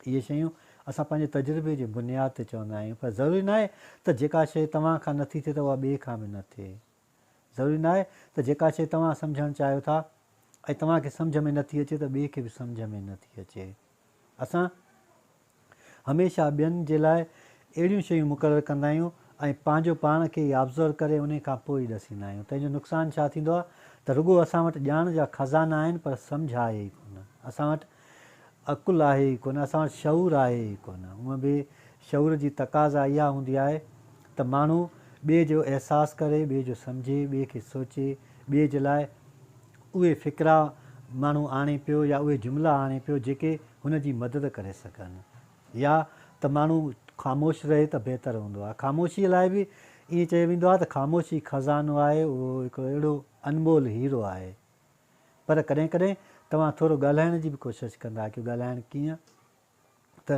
اهي شيون اسان پنهنجي تجربي جي بنياد تي چوندا آهيون پر ضروري ناهي ته جيڪا شيء توهان کان نٿي ٿئي ته اها ٻئي کان به نه ٿئي. ضروري ناهي ته جيڪا شيء توهان سمجهڻ چاهيو ٿا ۽ توهان کي سمجهه ۾ نٿي اچي ته ٻئي کي به سمجهه ۾ نٿي اچي. اسان هميشه ٻين جي لاء اهڙيون شيون مقرر ڪندا آهيون ۽ پنهنجو پاڻ کي ئي آبزرو ڪري انهي کان پوء ئي ڏسيندا آهيون. تنهن جو نقصان ڇا ٿيندو آهي ته رڳو اسان وٽ ڄاڻ جا خزانا آهن پر سمجهه آهي ئي ڪونه. اسان وٽ عقل آهي ئي ڪونه، اسان وٽ شعور آهي ئي ڪونه. هونء به شعور جي تقاضا اها هوندي آهي ته ماڻهو ٻئي جو احساس ڪري، ٻئي جو سمجهي، ٻئي کي سوچي، ٻئي جي لاء اهي فقرا ماڻهو آڻي پيو يا اهي جملا آڻي پيو جيڪي هن جي مدد ڪري سگهن. يا ته ماڻهو خاموش رهي ته بهتر هوندو آهي. خاموشيء لاء به ائين چيو ويندو آهي ته خاموشي خزانو آهي، اهو هڪڙو اهڙو انمول هيرو آهي. پر ڪڏهن ڪڏهن توهان ٿورو ڳالهائڻ جي به ڪوشش ڪندا ڪيو ڳالهائڻ ڪيئن ته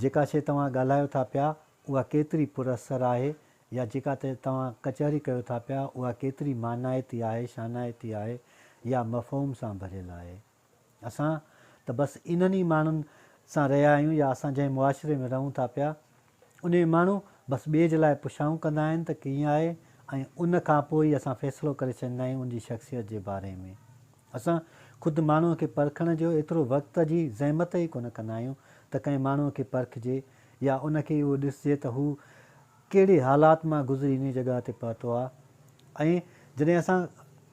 جيڪا شيء توهان ڳالهايو ٿا پيا اها ڪيتري پر اثر آهي يا جيڪا توهان ڪچهري ڪيو ٿا پيا اها ڪيتري مانائتي آهي شانائتي آهي يا مفهوم سان ڀريل آهي. اسان ته بس انهن ئي ماڻهن سان رهيا آهيون يا اسان جنهن معاشري ۾ رهون ٿا پيا انهي ماڻهو بس ٻئي جي لاء پڇائون ڪندا آهن ته ڪيئن آهي ۽ ان کان پوء ئي اسان فيصلو ڪري ڇڏيندا آهيون ان جي شخصيت جي باري ۾. اسان خود ماڻهوء کي پرکڻ جو ايترو وقت جي زحمت ئي ڪونه ڪندا آهيون ته ڪنهن ماڻهوء کي پرکجي يا ان کي اهو ڏسجي ته هو ڪهڙي حالات مان گذري انهي جڳهه تي پهتو آهي ۽ جڏهن اسان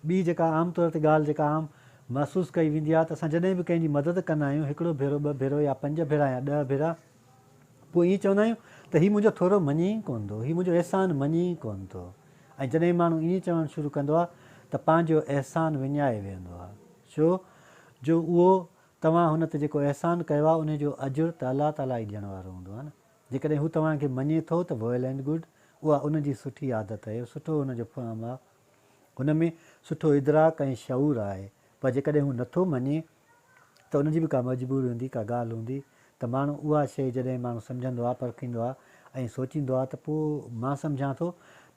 ٻي جيڪا عام طور تي ڳالهه جيڪا عام محسوس ڪئي ويندي آهي ته اسان جڏهن به ڪنهن جي مدد ڪندا آهيون هڪڙو ڀيرو ٻه ڀيرو يا پنج ڀيرا يا ڏهه ڀيرا پوء ائين چوندا آهيون ته هي منهنجو ٿورو مڃي ئي ڪونه ٿو، هي منهنجو احسان مڃي ئي ڪونه ٿو ۽ جڏهن ماڻهو ائين چوڻ شروع ڪندو آهي ته پنهنجو احسان وڃائي ويهندو آهي ڇو جو اهو توهان هن تي جيڪو احسان ڪيو آهي انهي جو اجر ته الله تعاليٰ ئي ڏيڻ وارو هوندو آهي نه جيڪڏهن هو توهان کي مڃي ٿو ته ويل اينڊ گڊ اها ان جي سٺي عادت آهي سٺو هن جو فهم آهي هن ۾ سٺو ادراڪ ۽ شعور آهي پر جيڪڏهن هو نٿو مڃي ته ان جي به ڪا مجبوري هوندي، ڪا ڳالهه هوندي ته ماڻهو اها شيء جڏهن ماڻهو سمجهندو آهي، پرکيندو آهي ۽ سوچيندو آهي ته پوء مان سمجهان ٿو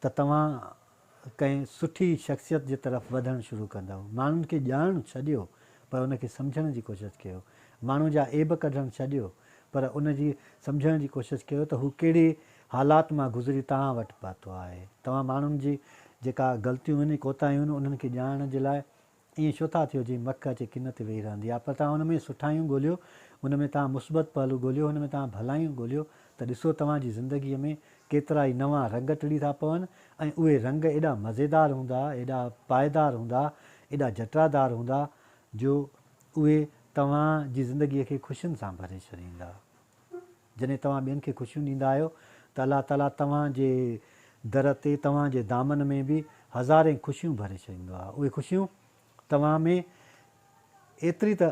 ته توهان ڪنهن سٺي شخصيت جي طرف وڌڻ شروع ڪندؤ. ماڻهن کي ڄاڻڻ ڇڏيو پر ان کي سمجهڻ جي ڪوشش ڪيو. ماڻهو جا عيب ڪڍڻ ڇڏيو پر ان جي سمجهڻ جي ڪوشش ڪيو ته هو ڪهڙي حالات مان گذري توهان وٽ پهتو آهي. توهان ماڻهن جي جيڪا غلطيون آهن، ڪوتاهيون آهن انهن کي ڄاڻڻ جي لاء ائين ڇو ٿا ٿيو جيئن مک اچي ڪن تي ويهي رهندي آهي پر توهان ان ۾ سٺايون ڳوليو، ان ۾ توهان مثبت پهلو ڳوليو، ان ۾ توهان ڀلايون ڳوليو ته ڏسو توهان جي زندگيء ۾ ڪيترائي نوان رنگ ٽڙي ٿا پون ۽ اهي رنگ ايڏا مزيدار هوندا، ايڏا پائيدار هوندا، ايڏا جٽادار هوندا جو اهي توهان جي زندگيء کي خوشين سان ڀري ڇڏيندا. جڏهن توهان ٻين کي خوشيون ڏيندا آهيو ته الله تعاليٰ توهان جي در تي، توهان جي دامن ۾ به هزارين خوشيون ڀري ڇڏيندو آهي. اهي خوشيون توهان ۾ ايتري ته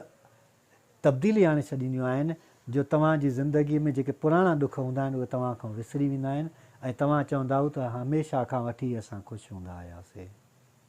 تبديلي آڻي ڇڏينديون آهن جو توهان جي زندگيء ۾ جيڪي پراڻا ڏک هوندا آهن اهي توهان کان وسري ويندا آهن ۽ توهان چوندا آهيو ته هميشه کان وٺي اسان خوش هوندا آياسي.